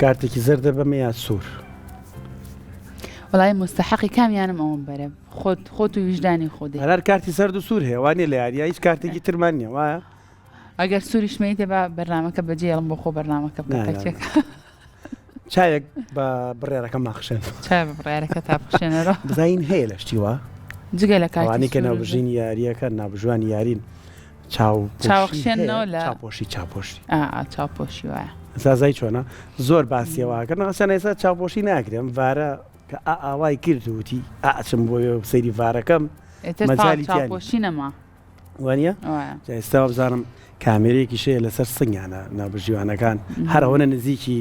کارتێکی زەردە بەمە یا سوور؟ وەڵای موستەحەقی کامیانم ئەوەم بەرە خۆت خۆت و ویژدانی خۆ دەی. هەر کارتی زەرد و سوور هەیە وانیە لە یاریە هیچ کارتێکی ترمان نییە وایە؟ ئەگەر سووریش مەیتێ با بەرنامەکە بەجێڵم بۆ خۆ بەرنامەکە بکە نا، نا، تەکیەکە. چاوێک بە بڕیارەکەم ماخشێن. چاوێ بە بڕیارەکە تا بخشێنەرەوە. بزانین هەیە لە شتی وا؟ جگە لە کارتی ئەوانەی کە سوور و زەرد. ناوبژینی یارییەکەن ناوبژوانی یارین چاو پۆشی هەیە؟ چاوەخشێنەوە لە چاوپۆشی چاوپۆشی. ئا ئا چاوپۆشی وایە. ئێستا زای چۆنە زۆر باسی ئەوە ئەکەن ئەسەن ئێستا چاوپۆشی ناکرێ ئەم ڤارە کە ئا ئاوای کرد و وتی ئا ئەچم بۆ وێ سەیری ڤارەکەم ئیتر تاو مەجالی تیا نیە. چاوپۆشی نەما. وانە وایە. جا ئێستا وابزانم کامێرەیەکیش هەیە لەسەر سنگیانە ناوبژیوانەکان هەر ئەوەنە نزیکی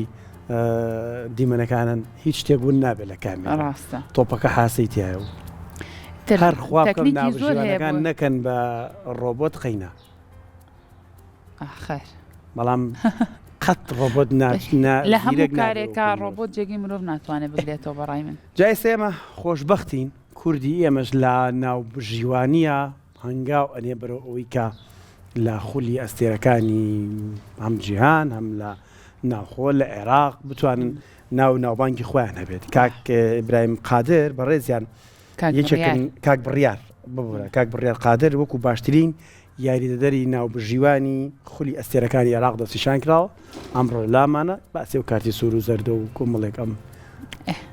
دیمەنەکانن هیچ شتێک ون نابێت لە کامێرا ڕاستە. تۆپەکە حاسەی تایە و تر هەر خوا بکەم تەکنیکی زۆر هەیە ناوبژیوانەکان بۆ نەکەن بە ڕۆبۆت قەینا. ئاخر. بەڵام قەت ڕۆبۆت نا نا لە هەموو زیرەک نابێ کارێکا وەکو مرۆڤ. ڕۆبۆت جێگەی مرۆڤ ناتوانێ بگرێتەوە بەڕای من. جا ئێستا ئێمە خۆشبەختین کوردی ئێمەش لە ناوبژیوانییە هەنگاو ئەنێ بەرەو ئەوەی کە لە خولی ئەستێرەکانی هەم جیهان هەم لە ناوخۆ لە عێراق بتوانن ناو ناوبانگی خۆیان هەبێت. کاک ئیبراهیم قادر بەڕێزیان کاک یەکێکن بڕیار. کاک بڕیار ببورە کاک بڕیار قادر وەکو باشترین یاریدەدەری ناوبژیوانی خولی ئەستێرەکانی عێراق دەستنیشان کراوە، ئەمڕۆ لامانە باسی ئەو کارتی سوور و زەردە و کۆمەڵێک ئەم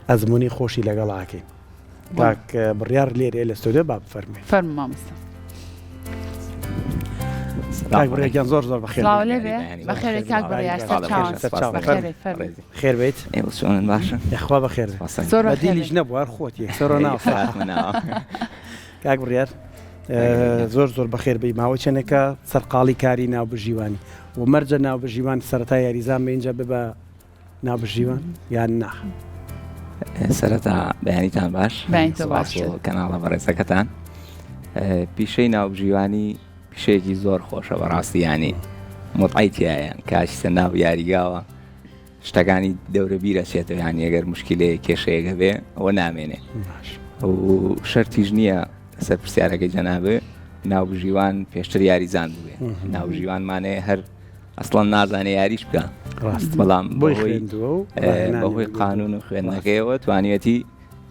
ئەزموونەی خۆشی لەگەڵ ئاکەین. کاک بڕیار لێرەیە لە ستۆدیۆ با بفەرموێ. فەرموو مامۆستا. کاک بڕیار گیان زۆر زۆر بەخێر سڵاو لێ بێ. بەخێر بێ کاک بڕیار سەرچاوان. بەخێر بێ فەرموو. خێر بیت. ئێوە چۆنن باشن؟ یاخوا بەخێر بێ. زۆر بەخێر بەدیلیش بێ. نەبوو هەر خۆت یەکسەر ناو. کاک بڕیار زۆر زۆر بەخێر بێی ماوەی چەندێکە سەرقاڵی کاری ناوبژیوانی و مەرجە ناوبژیوان سەرەتا یاریزان بێ ئینجا ببە ناوبژیوان یان نا؟ سەرەتا بەیانیتان باش بەیانی تۆ باش. سوپاس بۆ کەناڵە بەڕێزەکەتان پیشەی ناوبژیوانی پیشەیەکی زۆر خۆشە بەڕاستی ینی متعەی تایە کاچیتە ناو یاریگاوە شتەکانی دەورە بیر ئەچێتەوە یانی ئەگەر مشکلەیە کێشەیەک هەبێ ئەوە نامێنێ و شەرتیش نییە لەسەر پرسیارەکەی جەنابێ ناوبژیوان پێشتر یاریزان بووێ ناوبژیوانمانەیە هەر ئەسڵەن نازانێ یاریش بکە ڕاست بەڵام بۆی بەهۆی خوێندووە و ڕاهێنانی بەهۆی بووە. قانون و خوێندنەکەیەوە توانیویەتی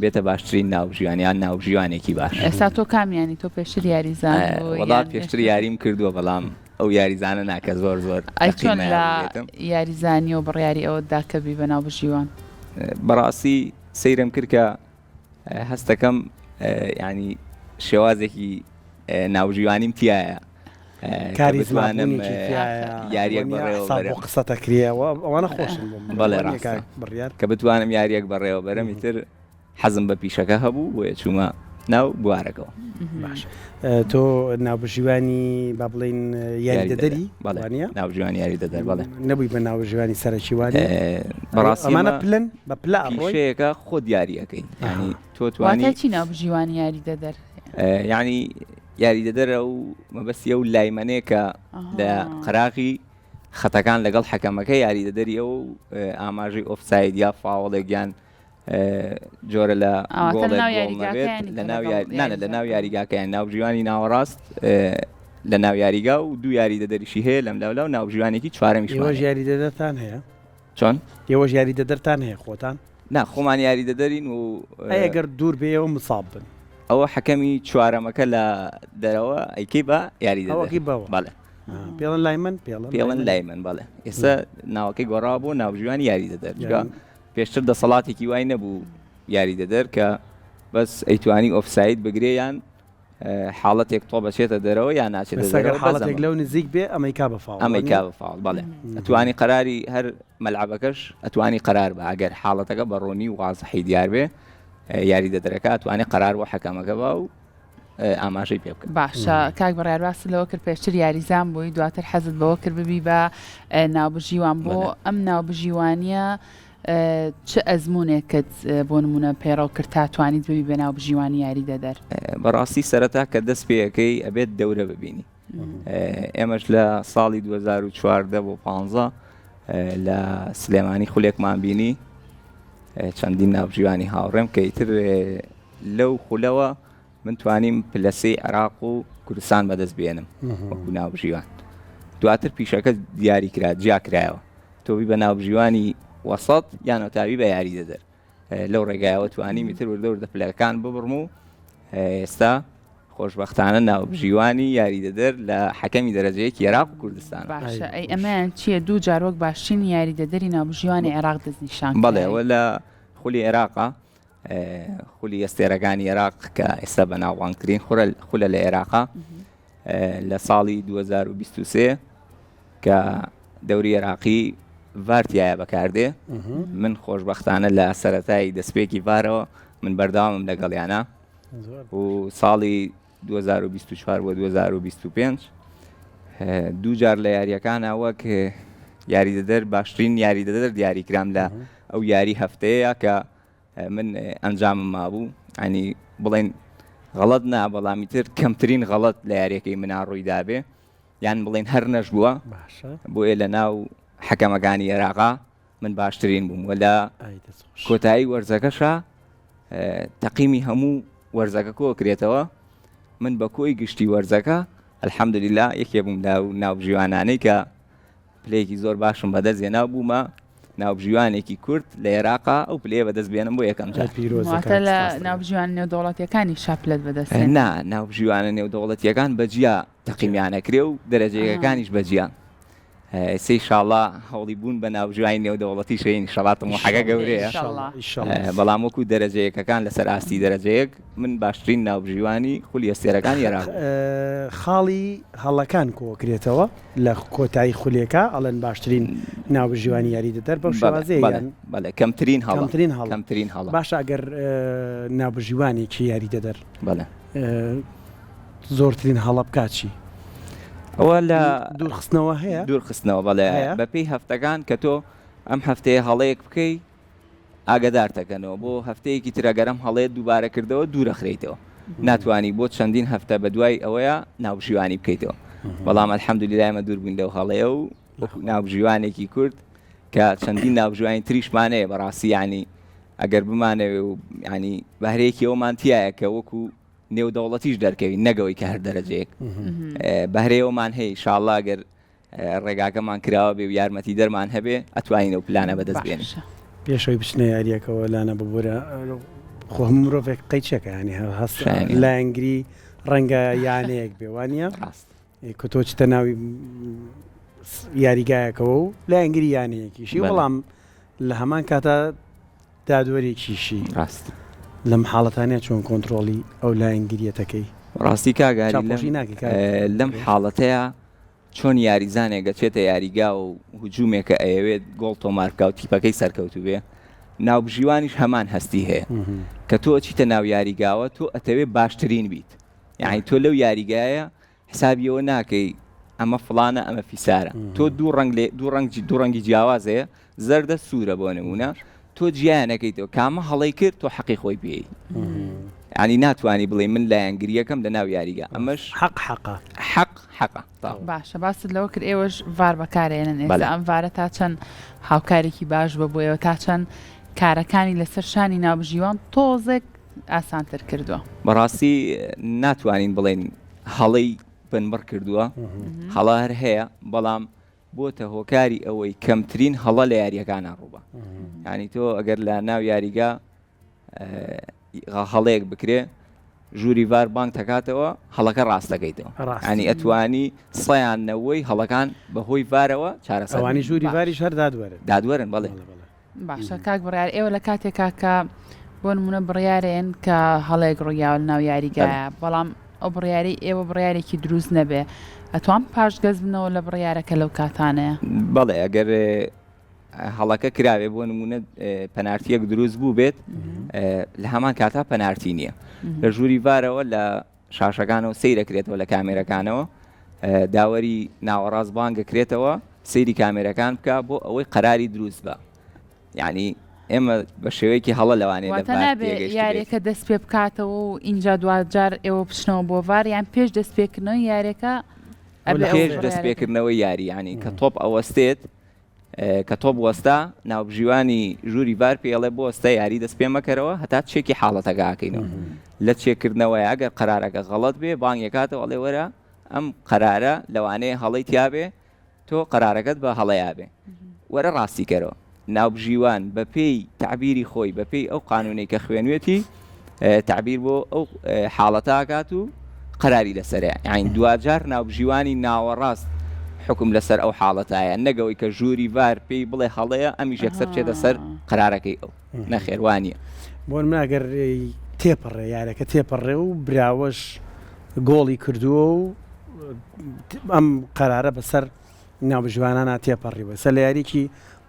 بێتە باشترین ناوبژیوان یان ناوبژیوانێکی باش ئێستا تۆ کامیانی تۆ پێشتر یاریزان بووی وەڵا یان پێشتر یاریم کردووە بەڵام ئەو یاریزانە نا کە زۆر زۆر ئەی بە چۆن قیمە لە یاری بێتم. یاریزانیەوە بڕیاری ئەوەت دا کە بی بە ناوبژیوان؟ بەڕاستی سەیرم کرد کە هەستەکەم یانی شێوازێکی ناوبژیوانیم تایە کە بتوانم کاریزمابوونێکی تایە یاریەک بەڕێوە حساب بۆ بەرم. قسە دەکرێ ئەوانە خۆشن بۆ من بەڵێ وانیە ڕاستە کاک بڕیار؟ کە بتوانم یاریەک بەڕێوە بەرم ئیتر حەزم بە پیشەکە هەبوو بۆیە چوومە ناو بوارەکەوە. باش تۆ ناوبژیوانی با بڵێین یاریدەدەری بەڵێ وانە؟ ناوبژیوانی یاریدەدەر بەڵێ. نەبووی بە ناوبژیوانی سەرەکی وانە؟ بەڕاستی ئەمانە ئەمە پلەن بە پلە ئەڕۆی؟ پیشەیەکە خۆت دیاری ئەکەی یانی تۆ توانی واتای چی ناوبژیوانی یاریدەدەر؟ یانی یاریدەدەرە و مەبەستی ئەو لایمەنەیە کە لە قەراغی خەتەکان لەگەڵ حەکەمەکە یاریدەدەری ئەو ئاماژەی ئۆفساید یا فاوڵێک یان جۆرە لە لە ناو یاریگاکەیان ناوبژیوانی ناوەڕاست لە ناو یاریگا و دوو یاریدەدەریشی هەیە لەم لاولا و ناوبژیوانێکی چوارەمیش ئێوەش یاریدەدەرتان هەیە چۆن ئێوەش یاریدەدەرتان هەیە خۆتان نا خۆمان یاریدەدەرین و ئەگەر دوور بێ ئێوە مصاب بن ئەوە حەکەمی چوارەمەکە لە دەرەوە ئەیکەی بە یاریدەدەر بەوە بەڵێ پێڵن لای من پێڵن پێڵن لای من بەڵێ ئێستا ناوەکەی گۆڕاوە بۆ ناوبژیوانی یاریدەدەر پێشتر دەسەڵاتێکی وای نەبوو یاریدەدەر کە بەس ئەیتوانی ئۆفساید بگرێ یان حاڵەتێک تۆپ ئەچێتە دەرەوە یان ناچێتە ئێستا گەر دەرەوە بەس حاڵەتێک ئەمە لەو نزیک بێ ئەمەیکا بە فاوڵ ئەمەی وانیە؟ کا بە فاوڵ بەڵێ ئەتوانی قەراری هەر مەلعەبەکەش ئەتوانی قەرار بە ئەگەر حاڵەتەکە بە ڕوونی و وازحی دیار بێ یاریدەدەرەکە ئەتوانێ قەرار بۆ حەکەمەکە با و ئاماژەی پێ بکە. باشە کاک بڕیار باست لەوە کرد پێشتر یاریزان بووی دواتر حەزت بەوە کرد ببی بە ناوبژیوان بۆ ئەم ناوبژیوانیە چ ئەزمونێکت بۆ نمونە پەیڕەو کرد تا توانیت ببی بە ناوبژیوانی یاریدەدەر؟ بەڕاستی سەرەتا کە دەست پێەکەی ئەبێت دەورە ببینی ئێمەش لە ساڵی 2014 بۆ 15 لە سلێمانی خولێکمان بینی چەندین ناوبژیوانی هاوڕێم کە ئیتر لەو خولەوە من توانیم پلە سێی عێراق و کوردستان بەدەست بێنم وەکو ناوبژیوان دواتر پیشەکە دیاری کرا جیا کرایەوە. تۆ بی بە ناوبژیوانی وەسەت یان ئەوتابی بە یاریدەدەر. لەو ڕێگایەوە توانیم ئیتر وردە وردە پلەکان ببڕم و ئێستا خۆشبەختانە ناوبژیوانی یاریدەدەر لە حەکەمی دەرەجە یەکی عێراق و کوردستان. باشە ئەی ئەمەیان چییە دوو جار وەک باشترین یاریدەدەری ناوبژیوانی عێراق دەستنیشان بەڵێ ئەوە لە خولی عێراقە خولی ئەستێرەکانی عێراق کە ئێستا بەناوبانگترین خولە لە عێراقا لە ساڵی 2023 کە دەوری عێراقی ڤار تایە بەکاردێ من خۆشببختانە لە سەتای دەستپێکی ڤارەوە من بەردەوامم لەگەڵیانە و ساڵی 2024 بۆ 2025 دوو جار لە یاریەکانە وەک یاریدەدەر باشترین یاریدەدەر دیاریکرام لە ئەو یاری هەفتەیە کە من ئەنجامم مابوو ئەنی بڵێن غەڵت نا بەڵامی تر کەمترین غەڵت لە یاریەکەی منا ڕووی دابێ یان بڵێن هەر نەش بووە بۆیە لە ناو حەکەمەکانی عێراقا من باشترین بووم وە لە کۆتایی وەرزەکەشا تەقیمی هەموو وەرزەکە کۆکرێتەوە من بە کۆی گشتی وەرزەکە الحەمدللا یەکێ بووم لە ناوبژیوانانەی کە پلەیەکی زۆر باشم بەدەست هێنا و بوومە ناوبژیوانێکی کورد لە عێراقا ئەو پلەیە بەدەست بێنم بۆ یەکەم جار. پیرۆزە واتە کاک لە سپاس دەکەم. ناوبژیوانە نێودەوڵەتیەکانی شا پلەت بەدەست هێنا؟ نا ناوبژیوانە نێودەوڵەتیەکان بە جیا تەقیمیان ئەکرێ و دەرەجە یەکەکانیش بە جیا. ئێستا ئیشاڵا هەوڵی بوون بە ناوبژیوانی نێودەوڵەتیش هەین ئیشاڵا تموحەکە گەورەیە. ئیشاڵا. ئیشاڵا. بەڵام وەکو دەرەجە یەکەکان لەسەر ئاستی دەرەجە یەک من باشترین ناوبژیوانی خولی ئەستێرەکانی عێراق بووم. خاڵی هەڵەکان کۆکرێتەوە؟ لە کۆتایی خولێکا ئەڵێن باشترین ناوبژیوانی یاریدەدەر بەو شێوازەیە بەڵێ یان بەڵێ کەمترین هەڵە کەمترین هەڵە کەمترین هەڵە باشە ئەگەر ناوبژیوانێکی یاریدەدەر بەڵێ زۆرترین هەڵە بکات چی؟ ئەوە لە دوورخستنەوە هەیە دوورخستنەوە بەڵێ هەیە؟ بەپێی هەفتەکان کە تۆ ئەم هەفتەیە هەڵەیەک بکەی ئاگەدارتەکەنەوە بۆ هەفتەیەکی تر ئەگەر ئەم هەڵەیەت دووبارە کردەوە دوورەخرێیتەوە ناتوانی بۆ چەندین هەفتە بەدوای ئەوەیە ناوبژیوانی بکەیتەوە بەڵام الحمدللە ئێمە دوور بووین لەو هەڵەیە و وەکو ناوبژیوانێکی کورد کە چەندین ناوبژیوانی تریشمان هەیە بەڕاستی ینی ئەگەر بمانەوێ و ینی بەهرەیەکی ئەومان تایە کە وەکو نێودەوڵەتیش دەرکەوین نەگەوەی کە هەر دەرەجەیەک بەهرەیەوەمان هەیە ئیشاڵڵا گەر ڕێگاکەمان کراوە بێ و یارمەتیدەرمان هەبێ ئەتوانین ئەو پلانە بەدەست بێنین. باشە. پێش ئەوەی بچنە یارییەکەوە لانە ببورە خۆ هەموو مرۆڤێک قەیچێکە یانی هەست شایەنی. لایەنگری ڕەنگە یانەیەک بێ وانییە؟ ڕاست. کە تۆ چتە ناوی یاریگایەکەوە و لایەنگری یانەیەکیشی بەلێ. بەڵام لە هەمان کاتا دادوەرێکیشی. ڕاست. لەم حاڵەتانە چۆن کۆنتڕۆڵی ئەو لایەنگریەتەکەی؟ ڕاستی کاک ئاری لەم چاوپۆشی ناکەی کاک لەم حاڵەتەیا چۆن یاریزانێک ئەچێتە یاریگا و هجومێکە ئەیەوێت گۆڵ تۆمار بکا و تیپەکەی سەرکەوتوو بێ، ناوبژیوانیش هەمان هەستی هەیە. کە تۆ ئەچیتە ناو یاریگاوە تۆ ئەتەوێ باشترین بیت. یانی تۆ لەو یاریگایە حسابی ئەوە ناکەی ئەمە فڵانە ئەمە فیسارە. تۆ دوو ڕەنگ لێ دوو ڕەنگ دوو ڕەنگی جیاواز هەیە زەردە سوورە بۆ نموونە تۆ جیایان ئەکەیتەوە کامە هەڵەی کرد تۆ حەقی خۆی پێی ینی ناتوانی بڵێ من لایەنگریەکەم لە ناو یاریگا ئەمەش حەق حەقە حەق حەقە تەواو. باشە باست لەوە کرد ئێوەش ڤار بەکارێنن ئێستا بەڵێ. ئەم ڤارە تا چەند هاوکارێکی باش بە بۆ ئێوە تا چەند کارەکانی لەسەر شانی ناوبژیوان تۆزێک ئاسانتر کردووە؟ بەڕاستی ناتوانین بڵێین هەڵەی بنبڕ کردووە هەڵە هەر هەیە بەڵام بۆتە هۆکاری ئەوەی کەمترین هەڵە لە یاریەکانە ڕووبە ینی تۆ ئەگەر لە ناو یاریگا هەڵەیەک بکرێ ژووری ڤار بانگ تەکاتەوە هەڵەکە ڕاست دەکەیتەوە ینی ئەتوانی سەیان نەوەی هەڵەکان بەهۆی ڤارەوە چارەسەوانی ژووری ڤاریش هەر دادوەرن دادوەرن بەڵێ باشە کاک بڕیار ئێوە لە کاتێکا کە بۆ نمونە بڕیارێن کە هەڵەیەک ڕوویاوە لە ناو یاریگایە بەڵام ئەو بڕیاری ئێوە بڕیارێکی دروست نەبێ ئەتوان پاشگەز بنەوە لە بڕیارەکە لەو کاتانەیە؟ بەڵێ ئەگەر هەڵەکە کراوێ بۆ نمونە پەنارتیەک دروست بوو بێت لە هەمان کاتا پەنارتی نییە لە ژووری ڤارەوە لە شاشەکانەوە سەیرەکرێتەوە لە کامێرەکانەوە داوەری ناوەڕاست بانگەکرێتەوە سەیری کامێرەکان بکە بۆ ئەوەی قەراری دروست بە یعنی ئێمە بە شێوەیەکی هەڵە لەوانەیە لە واتە ڤار نابێ تێگەیشتبێت. یاریەکە دەست پێ بکاتەوە و ئینجا دواجار ئێوە بچنەوە بۆ ڤار یان پێش دەست پێکردنەوەی یاریەکە ئەبێ ئەو پێش بڕیارە دەست پێکردنەوەی یاری یعنی کە تۆپ ئەوەستێت کە تۆپ وەستا ناوبژیوانی ژووری ڤار پێی ئەڵێ بوەستە یاری دەست پێ مەکەرەوە هەتا چێکی حاڵەتەکە ئەکەینەوە لە چێکردنەوەی ئەگەر قەرارەکە غەڵەت بێ بانگێکاتەوە ئەڵێ وەرە ئەم قەرارە لەوانەیە هەڵەی تیابێ تۆ قەرارەکەت بە هەڵەیا بێ. وەرە ڕاستی کەرەوە. ناوبژیوان بە پێی تەعبیری خۆی، بە پێی ئەو قانوونەی کە خوێنوێتی، تەعبیر بۆ ئەو حاڵەتە ئەکات و قەراری لەسەرە. یانی دواجار ناوبژیوانی ناوەڕاست حوکم لەسەر ئەو حاڵەتایە، نەک ئەوەی کە ژووری ڤار پێی بڵێ هەڵەیە، ئەمیش یەکسەر بچێتە سەر قەرارەکەی ئەو. نەخێر وا نییە. بۆ نمونە ئەگەر تێپەڕێ یاریەکە تێپەڕێ و براوەش گۆڵی کردووە و ئەم قەرارە بەسەر ناوبژیوانانا تێپەڕیوە سە لە یاریکی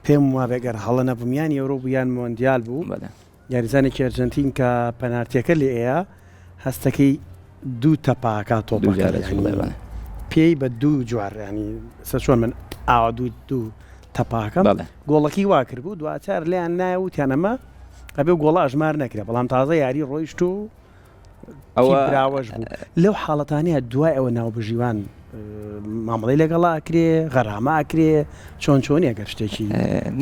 پێم وابێ گەر هەڵە نەبم یان یۆرۆ بوو یان مۆندیال بوو یاریزانێکی ئەرجەنتین کە پەنارتیەکە لێ ئەیا هەستەکەی دوو تەپاکە تۆپەکە پێی بە دوو جوار ینی سە چۆن من ئاوا دوو دوو تەپاکەم گۆڵەکەی وا کرد بوو دواتر لێیان نایە وتیان ئەمە ئەبێ گۆڵە ئەژمار نەکرێ بەڵام تازە یاری ڕۆیشت و ئەوە براوەش بوو لەو حاڵەتانەیە دوای ئەوە ناوبژیوان مامەڵەی لەگەڵا ئەکرێ غەرامە ئەکرێ چۆن چۆنی ئەگەر شتێکی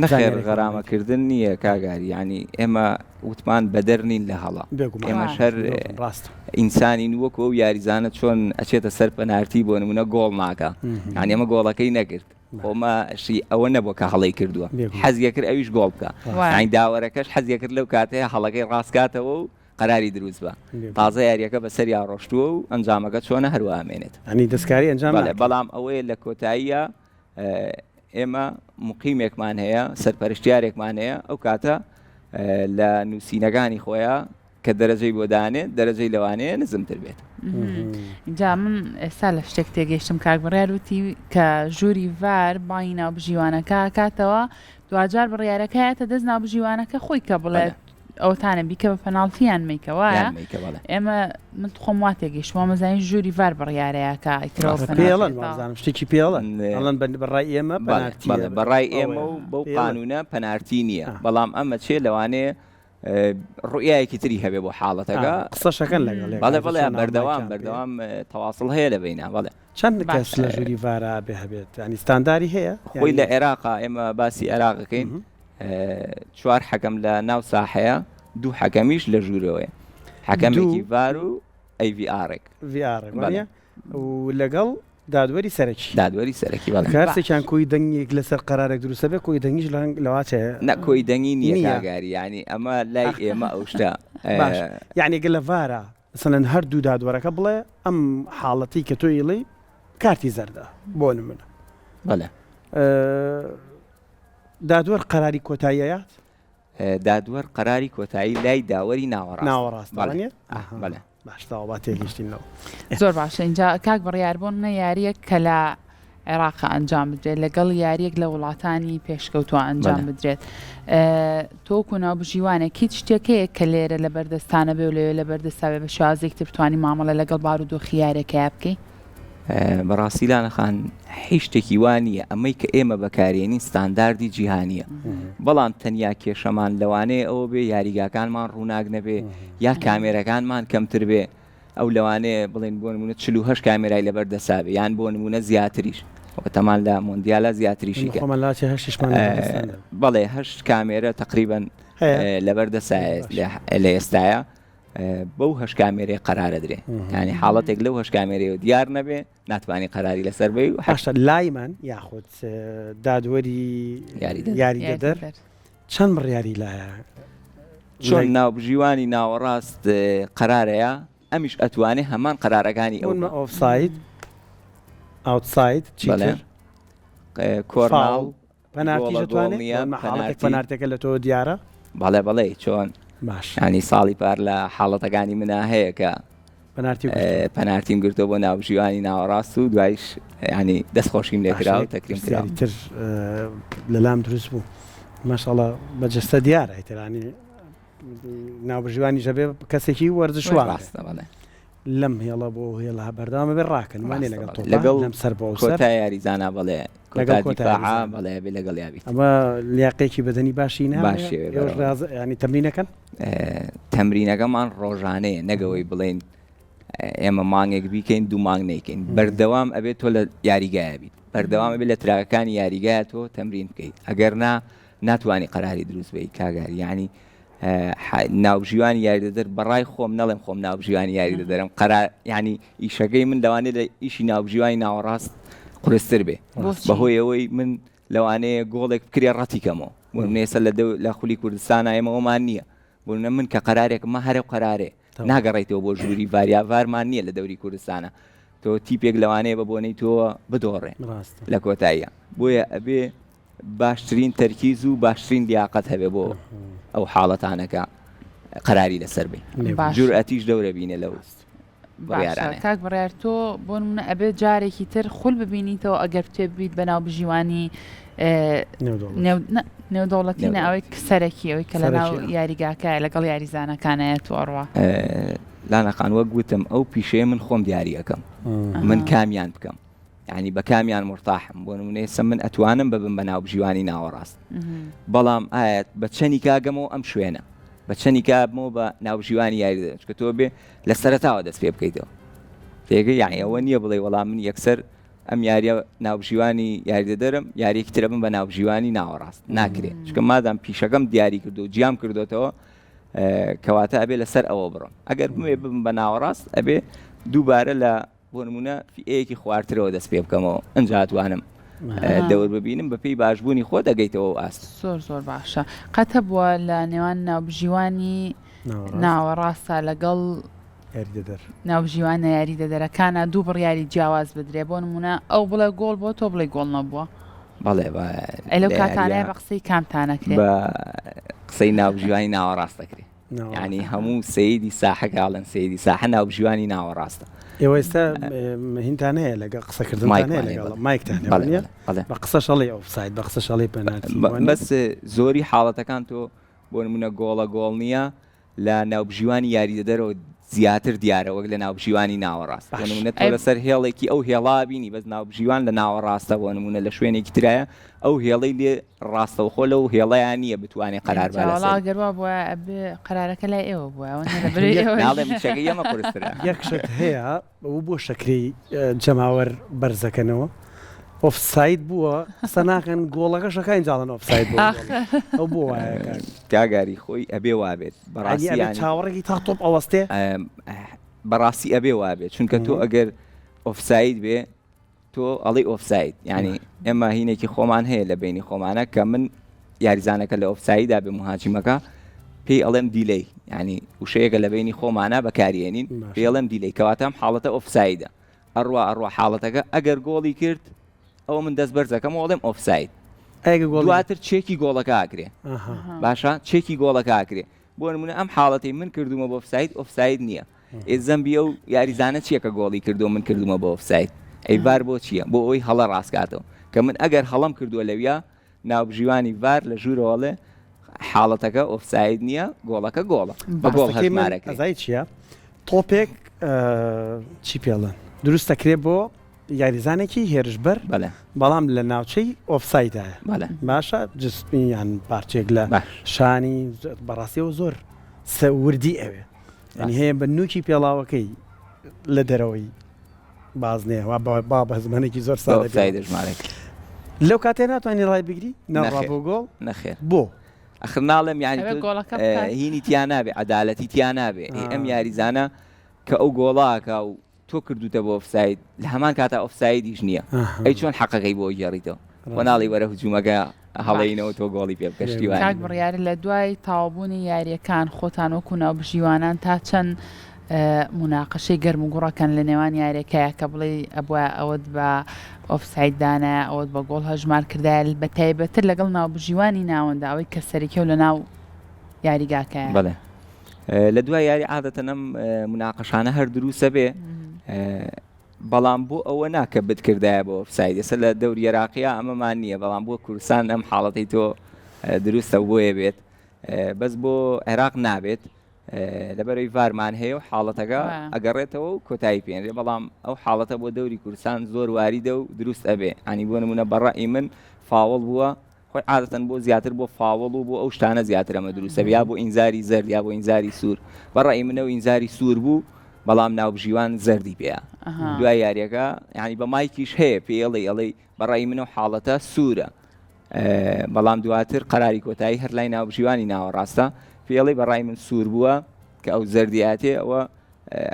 نەخێر غەرامەکردن نییە کاگاری ینی ئێمە وتمان بەدەر نین لە هەڵە ئێمە شەر ڕاست ئینسانین وەکو ئەو یاریزانە چۆن ئەچێتە سەر پەنارتی بۆ نمونە گۆڵ ناکە یعنی ئەمە گۆڵەکەی نەکرد خۆمە شی ئەوە نەبووە کە هەڵەی کردووە حەزیە کرد ئەویش گۆڵ بکە یعنی داوەرەکەش حەزیە کرد لەو کاتەیە هەڵەکەی ڕاستکاتەوە و قەراری دروست بە تازە یاریەکە بەسەریا ڕۆشتووە و ئەنجامەکە چۆنە هەروا ئەمێنێت. یانی دەستکاری ئەنجام بەڵێ بەڵام ئەوەیە لە کۆتاییە ئێمە مقیمێکمان هەیە سەرپەرشتیارێکمان هەیە ئەو کاتە لە نووسینەکانی خۆیان کە دەرەجەی بۆ دانێت دەرەجەی لەوانەیە نزمتر بێت. جا من ئێستا لە شتێک تێگەیشتم کاک بڕیار وتی کە ژووری ڤار بانگی ناوبژیوانەکە کاتەوە دواجار بڕیارەکە یاتە دەست ناوبژیوانەکە خۆی کە بڵێت ئەوەتانە بیکە بە پەناڵتی یان مەیکە وایە ئێمە من خۆم وا تێگەیشتم وامەزانی ژووری ڤار بڕیارەیە کە ئیترەوە پێڵن وابزانم شتێکی پێڵن ئەڵێن بە ڕای ئێمە پەنارتی بەڵێ بە ڕای ئێمە و بەو قانونە پەنارتی نییە بەڵام ئەمە چێ لەوانەیە ڕوئیایەکی تری هەبێ بۆ حاڵەتەکە قسەشەکەن لەگەڵ بەڵێ بەڵێ بەردەوام بەردەوام تەواصل هەیە لە بینە بەڵێ چەند کەس لە ژووری ڤارا بێ هەبێت ینی ستانداری هەیە خۆی لە عێراقا ئێمە باسی عێراقەکەین چوار حەکەم لە ناو ساحەیە دوو حەکەمیش لە ژوورەوەیە حەکەمێکی ڤار و ئەی ڤی ئارێک ڤی ئارێک و لەگەڵ دادوەری سەرەکی دادوەری سەرەکی بەڵێ کارسێکیان کۆی دەنگێک لەسەر قەرارێک دروستە بێ کۆی دەنگیش لە لەواچێ نە کۆی دەنگی نییە کاگاری یعنی ئەمە لای ئێمە ئەو شتە باش یعنی گە لە ڤارە مەسەلەن هەردوو دادوەرەکە بڵێ ئەم حاڵەتی کە تۆ ئیڵی کارتی زەردە بۆ نمونە بەڵێ دادوەر قەراری کۆتایی ئەیات؟ دادوەر قەراری کۆتایی لای داوەری ناوەڕاستە. ناوەڕاستە بەڵێ. وانیە؟ ئاه بەڵێ. باش تەواو با تێگەیشتین لەوە. زۆر باشە ئینجا کاک بڕیار بۆ نمونە یاریەک کە لە عێراق ئەنجام بدرێت لەگەڵ یاریەک لە وڵاتانی پێشکەوتووە ئەنجام بەڵێ. بدرێت تۆ وەکو ناوبژیوانێک هیچ شتێک هەیە کە لێرە لە بەردەستانە بێ و لەوێ لە بەردەستا بێ بە شێوازێکی تر بتوانی مامەڵە لەگەڵ بارودۆخی یاریەکەیا بکەی؟ بەڕاستی لانە خان هیچ شتێکی وا نییە ئەمەی کە ئێمە بەکارێنین ستانداردی جیهانیە بەڵام تەنیا کێشەمان لەوانەیە ئەوە بێ یاریگاکانمان ڕووناک نەبێ یا کامێرەکانمان کەمتر بێ ئەو لەوانەیە بڵێن بۆ نمونە 48 کامێرای لەبەر دەسابێ یان بۆ نمونە زیاتریش تەمان لە مۆندیالا زیاتریشی کە بەڵێ هەشت کامێرە تقریبا لەبەر دەسایە لە ئێستاە بەو هەشت کامێرەیە قەرارە درێ یانی حاڵەتێک لەو هەشت کامێرەیەوە دیار نەبێ ناتوانانی قەراری لەسەر بی و باشە lineman یاخود دادوەری یاریدەدەر چەند بڕیاری لایە چۆن ناوبژیوانی ناوەڕاست قەرارەیە ئەمیش ئەتوانێ هەمان قەرارەکانی ئەو offside outside چیتر کۆرناڵ پەنارتیش ئەتوانێ حاڵەتێک پەنارتەکە لە تۆ دیارە؟ بەڵێ بەڵێ چۆن باش ینی ساڵی پار لە حاڵەتەکانی منا هەیە کە پەنارتی پەنارتیم گرتۆ بۆ ناوبژیوانی ناوەڕاست و دوایش ینی دەست خۆشیم لێکرا و تەکریم کرا تر لەلام دروست بوو ماشاءاللە بە جەستە دیارە ئیترانی ناوبژیوانی ژەبێ کەسێکی وەرزشوان ڕاستە بەڵێ لەم هێڵە بۆ ئەو هێڵە بەردەوام ئەبێ ڕاکەن وانیە لەگەڵ تۆپا لەگەڵ لەم سەر بۆ ئەو سەر کۆتا یاریزانا بەڵێ لەگەڵ کۆتا کۆتا دیفاعا یاریزان. بەڵێ ئەبێ لەگەڵیا بیت ئەمە لیاقەیەکی بەدەنی باشی ناوێ باشی ئەوێ ئێوەش بەرەوە. ڕاز یانی تەمرینەکەن ئێ، تەمرینەکەمان ڕۆژانەیە نەک ئەوەی بڵێین ئێمە مانگێک بیکەین دوو مانگ نەیکەین بەردەوام ئەبێت تۆ لە یاریگایە بیت بەردەوام ئەبێت لە تراکەکانی یاریگایە تۆ تەمرین بکەیت ئەگەر نا ناتوانی قەراری دروست بی کاگار یعنی ناوبژیوانی یاریدەدەر بەڕای خۆم نەڵێم خۆم ناوبژیوانی یاریدەدەرم قەرار یعنی ئیشەکەی من لەوانەیە لە ئیشی ناوبژیوانی ناوەڕاست قورستر بێ بەهۆی ئەوەی من. لەوانەیە گۆڵێک بکرێ ڕەتی کەمەوە بۆ نمونە ئێستا لە دەو لە خولی کوردستانا ئێمە ئەومان نییە بۆ نمونە من کە قەرارێکم ما هەرە قەرارێ ناگەڕێیتەوە بۆ ژووری ڤار یا ڤارمان نییە لە دەوری کوردستانە تۆ تیپێک لەوانەیە بە بۆنەی تۆ بدۆڕێ لە کۆتاییە بۆیە ئەبێ باشترین تەرکیز و باشترین لیاقەت هەبێ بۆ ئەو حاڵەتانەکە قەراری لەسەر بێ جورئەتیش دەورە بینێ لەو بڕیارانەیە. کاک بڕیار تۆ بۆ نمونە ئەبێت جارێکی تر خول ببینیتەوە ئەگەر بتێ ببیت بە ناوبژیوانی نێودەوڵەتی نە ئەوەی سەرەکی ئەوەی کە لە ناو یاریگاکە لەگەڵ یاریزانەکانایە تۆ ئەڕوا. لانەخان وەک وتم ئەو پیشەیە من خۆم دیاری ئەکەم من کامیان بکەم یعنی بە کامیان مرتاحم بۆ نمونە ئێستا من ئەتوانم ببم بە ناوبژیوانی ناوەڕاست بەڵام ئایا بە چەنی کاگەمەوە ئەم شوێنە بە چەنی کابمەوە بە ناوبژیوانی یاری دەدەن چونکە تۆ بێ لە سەرەتاوە دەست پێ بکەیتەوە تێگەی یعنی ئەوە نییە بڵێ وەڵام من یەکسەر ئەم یاریە ناوبژیوانی یاریدەدەرم یاریەکی ترە بم بە ناوبژیوانی ناوەڕاست ناکرێ چونکە مادام پیشەکەم دیاری کردو جیام کردوتەوە کەواتە ئەبێ لەسەر ئەوە بڕۆم ئەگەر بمێ ببم بە ناوەڕاست ئەبێ دووبارە لە بۆ نمونە فیئەیەکی خوارترەوە دەست پێ بکەمەوە ئەنجا ئەتوانم دەور ببینم بەپێی باشبوونی خۆت ئەگەیتەوە ئەو ئاست. زۆر زۆر باشە قەت هەبووە لە نێوان ناوبژیوانی ناوەڕاستە لەگەڵ یاریدەدەر ناوبژیوانە یاریدەدەرەکانە دوو بڕیاری جیاواز بدرێ بۆ نمونە ئەو بڵێ گۆڵ بۆ تۆ بڵێ گۆڵ نەبووە؟ بەڵێ بە ئەی لەو کاتانەیە بە قسەی کامتان ئەکرێ؟ بە قسەی ناوبژیوانی ناوەڕاست ئەکرێ. یانی هەموو سەیدی ساحە کە ئەڵێن سەیدی ساحە ناوبژیوانی ناوەڕاستە. ئێوە ئێستا هینتان هەیە لەگەڵ قسەکردنتان هەیە لەگەڵ مایکتان هەیە بە قسەش ئەڵێ ئۆفساید بە قسەش ئەڵێ پێنالتی بەس زۆری حاڵەتەکان تۆ بۆ نمونە گۆڵە گۆڵ نییە لە ناوبژیوانی یاریدەدەرەوە زیاتر دیارە وەک لە ناوبژیوانی ناوەڕاست بۆ نمونە تۆ لەسەر هێڵێکی ئەو هێڵا بینی بەس ناوبژیوان لە ناوەڕاستە بۆ نمونە لە شوێنێکی ترایە ئەو هێڵەی لێ ڕاستەوخۆ لەو هێڵەیا نییە بتوانێ قەرار با لەسەری. وەڵا گەر وا بوایە ئەبێ قەرارەکە لای ئێوە بوایە وە نە لەبەرەی ئێوە. ناڵێم ئیشەکەی ئێمە قورسترە. یەک شت هەیە و بۆ شەکرەی جەماوەر بەرزەکەنەوە ئۆفساید بووە قسە ناکەن گۆڵەکەش ئەکا ئینجا ئەڵێن ئۆفساید بووە ئەو بۆ وایە کاک. کاک ئاری خۆی ئەبێ وابێت بەڕاستی یانی ئەبێ چاوەڕێکی تا تۆپ ئەوەستێ؟ بەڕاستی ئەبێ وابێت چونکە تۆ ئەگەر ئۆفساید بێ تۆ ئەڵێی ئۆفساید یانی ئێمە هینێکی خۆمان هەیە لە بینی خۆمانە کە من یاریزانەکە لە ئۆفسایدا بێ مهاجمەکە پێی ئەڵێم delay ینی وشەیەکە لە بینی خۆمانە بەکارێنین پێڵێم delay کەواتەم حاڵەتە ئۆفسایدە ئەڕوا ئەڕوا حاڵەتەکە ئەگەر گۆڵی کرد ئەوە من دەست بەرزەکەم ئەڵێم ئۆفساید دواتر چێکی گۆڵەکە ئاکرێ باشە چێکی گۆڵەکە ئاکرێ بۆ نمونە ئەم حاڵەتی من کردومە بۆ ئۆفساید ئۆفساید نییە ئێ زەمبی ئەو یاریزانە چیە کە گۆڵی کردووە من کردومە بە ئۆفساید ئەی ڤار بۆ چیە بۆ ئەوەی هەڵە ڕاستکاتەوە کە من ئەگەر هەڵەم کردووە لەویا ناوبژیوانی ڤار لە ژوورەوە ئەڵێ حاڵەتەکە ئۆفساید نییە گۆڵەکە گۆڵە بە گۆڵ بەسەکەی من هەژمارەکرێ. ئەزای چیە تۆپێک چی پێڵێن دروست دەکرێت بۆ یاریزانێکی هێرشبەر بەڵێ. بەڵام لە ناوچەی ئۆفسایدایە بەڵێ. باشە جسمی یان پارچێک لە باش. شانی بەڕاستیەوە زۆر سە وردی ئەوێ یانی هەیە بە نوکی پێڵاوەکەی لە دەرەوەی بازنەیە وا با بە زمانێکی زۆر سادە لەو کاتێ ناتوانانی ڕای بگری نەڕا بۆ گۆڵ نەخێر بۆ ئەخر ناڵێم یانی هینی تیا نابێ عەدالەتی تیا نابێ ئەم یاریزانە کە ئەو گۆڵاکە و تۆ کردوتە بۆ ئۆفساید لە هەمان کاتا ئۆفسایدیش نییە ئەی چۆن حەقەکەی بۆ گێڕیتەوە خۆ ناڵێی وەرە هجومەکە هەڵەینەوە تۆ گۆڵی پێ بکە شتی وایە. کاک بڕیار لە دوای تەواوبوونی یارییەکان خۆتان وەکو ناوبژیوانان تا چەند موناقەشەی گەرم و گوڕەکەن لە نێوان یاریەکەیا کە بڵێی ئەبوایە ئەوەت بە ئۆفساید دانایە ئەوەت بە گۆڵ هەژمار کردایە بە تایبەتر لەگەڵ ناوبژیوانی ناوەندە ئەوەی کە سەرەکیە و لە ناو یاریگاکەیە. بەڵێ لە دوای یاری عادەتەن ئەم موناقەشانە هەر دروستە بێ بەڵام بۆ ئەوە نا کە بتکردایە بۆ ئۆفساید ئێستا لە دەوری عێراقیا ئەمەمان نییە بەڵام بۆ کوردستان ئەم حاڵەتەی تۆ دروستە و بۆیە بێت بەس بۆ عێراق نابێت لەبەرەوەی ڤارمان هەیە و حاڵەتەکە ئەگەڕێتەوە و کۆتایی پێنرێ بەڵام ئەو حاڵەتە بۆ دەوری کوردستان زۆر واریدە و دروست ئەبێ ئەنی بۆ نمونە بەڕئی من فاوڵ بووە خۆی عادەتەن بۆ زیاتر بۆ فاوڵ و بۆ ئەو شتانە زیاتر ئەمە دروستە یا بۆ ئینزاری زەرد یا بۆ ئینزاری سوور بە ڕەئی من ئەو ئینزاری سوور بوو بەڵام ناوبژیوان زەردی پێیە دوای یاریەکە یعنی بە مایکیش هەیە پێی ئەڵێ ئەڵێی بە ڕەئی من ئەو حاڵەتە سوورە بەڵام دواتر قەراری کۆتایی هەر لای ناوبژیوانی ناوەڕاستە پێی ئەڵێی بە ڕای من سوور بووە کە ئەو زەردیاتێ ئەوە.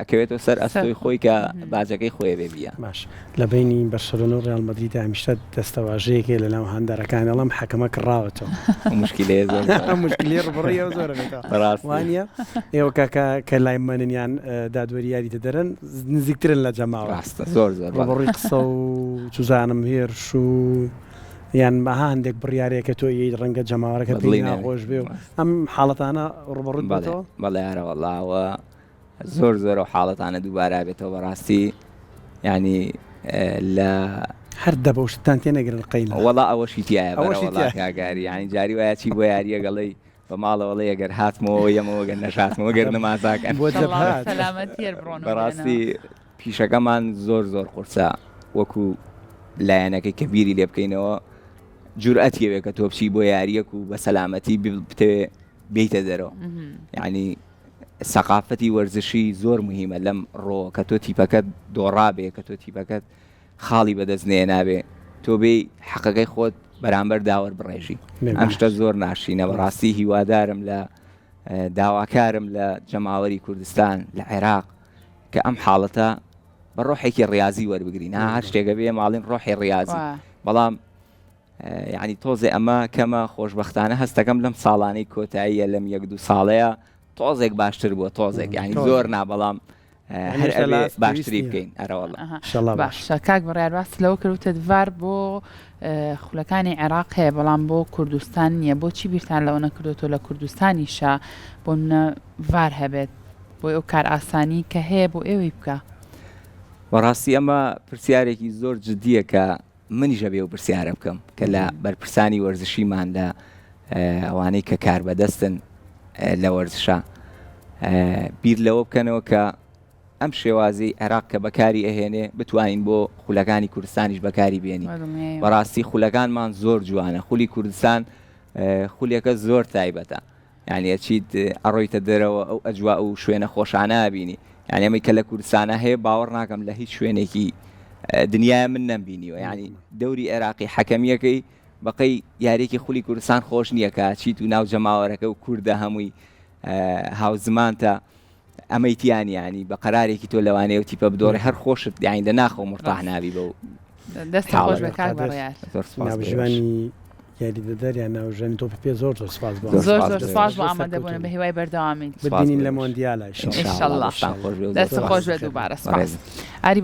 ئەکەوێتەوە سەر ئەستۆی خۆی کە باجەکەی خۆی بێ بیە. باش لە بەینی بەرشەلۆنە و ڕیاڵ مەدریدا هەمیشە دەستەواژەیەک هەیە لەناو هاندەرەکان ئەڵێم حەکەمە کڕاوەتەوە. ئەو موشکیلەیە زۆر زۆرە. ئەم موشکیلەیە ڕووبەڕووی ئێوە زۆر ئەبێتەوە. بەڕاستی. وانییە؟ ئێوە کە کە کە لای مەنن یان دادوەری یاریدەدەرن نزیکترن لە جەماوەر. ڕاستە زۆر زۆر بەڵێ. ڕووبەڕووی قسە و چوزانم هێرش و یان ئەها هەندێک بڕیارەیە کە تۆ ئەیەیت ڕەنگە جەماوەرەکە پێی بەدڵی نەبێ. ناخۆش بێ و ئەم حاڵەتانە ڕووبەڕووت بەڵێ بۆتەوە؟ بەڵێ ئەرەوەڵا ئەوە زۆر زۆر ئەو حاڵەتانە دووبارە بێتەوە بەڕاستی یعنی لە هەر دەبە شتان تێ نەگرن قەینا وەڵا ئەوەشی تایە ئەوەشی بەرەوەڵا تایە. کاگاری یعنی جاری وایە چی بۆ یاریە گەڵی بە ماڵەوەڵێ ئەگەر هاتمەوە یەمەوە گەر نەشاتمەوە گەر نمازاکەن بۆ ئینشەڵڵا بە جەبهات سەلامەتی هەر بڕۆن و بێنەوە. بەڕاستی پیشەکەمان زۆر زۆر قورسە وەکو لایەنەکەی کە بیری لێ بکەینەوە جورئەتی ئەوێ کە تۆ بچی بۆ یاریەک و بە سەلامەتی بتەوێ بێیتە دەرەوە یعنی سەقافەتی وەرزشی زۆر مهمە لەم ڕۆ کە تۆ تیپەکەت دۆڕابێ کە تۆ تیپەکەت خاڵی بەدەست نێنابێ تۆ بێی حەقەکەی خۆت بەرامبەر داوەر بڕێژی ئەم شتە زۆر ناشینە بەڕاستی هیوادارم لە داواکارم لە جەماوەری کوردستان لە عێراق کە ئەم حاڵەتە بە ڕۆحێکی ڕاضی وەربگرین ها هەر شتێکە بێ ماڵین ڕۆحی ڕاضی بەڵام یعنی تۆزێ ئەمە کەمە خۆشببختانە هەستەکەم لەم ساڵانەی کۆتاییە لەم یەک دوو ساڵەیە تۆزێک باشتر بووە تۆزێک یعنی زۆر نا بەڵام هەر باشتری بکەین ئەرەوەڵا باشە کاک بڕیار باست لەوە کرد وتت ڤار بۆ خولەکانی عێراق هەیە بەڵام بۆ کوردستان نییە بۆچی بیرتان لەوە نەکردوێتەوە لە کوردستانیشە بۆ منە ڤار هەبێت بۆی ئەو کار ئاسانی کە هەیە بۆ ئێوەی بکە بەڕاستی ئەمە پرسیارێکی زۆر جدیە کە منیش ئەبێ ئەو پرسیارە بکەم کە لە بەرپرسانی وەرزشیمان لە ئەوانەی کە کاربەدەستن لە وەرزشە بیر لەوە بکەنەوە کە ئەم شێوازی عێراق کە بەکاری ئەهێنێ بتوانین بۆ خولەکانی کوردستانیش بەکاری بێنی بەڕاستی خولەکانمان زۆر جوانە خولی کوردستان خولێکە زۆر تایبەتە یانی ئەچیت ئەڕۆیتە دەرەوە ئەو ئەجواء و شوێنە خۆشانە ئەبینی یانی ئەمەی کە لە کوردستانە هەیە باوەڕ ناکەم لە هیچ شوێنێکی دنیای من نەمبینیوە یانی دەوری عێراقی حەکەمیەکەی بەقەی یاریەکی خولی کوردستان خۆش نییە کە چیت و ناو جەماوەرەکە و کووردە هەمووی هاوزمانتە ئەمەی تیا نیە یانی بە قەرارێکی تۆ لەوانەیە ئەو تیپە بدۆڕێ هەر خۆشت یانی لە ناخەوە مورتاح نابی بەو دەست خۆش بێ کاک بەڕیار. زۆر سپاس بۆ ئێوەش. ناوبژیوانی یاریدەدەر یان ناوبژیوانی تۆپی پێ زۆر زۆر سپاس بۆ زۆر زۆر سپاس بۆ ئامادەبوون بە هیوای بەردەوامیت بتبینین لە مۆندیالا ئینشاءاللە. دەست خۆش بێ دووبارە سپاس. ئاری.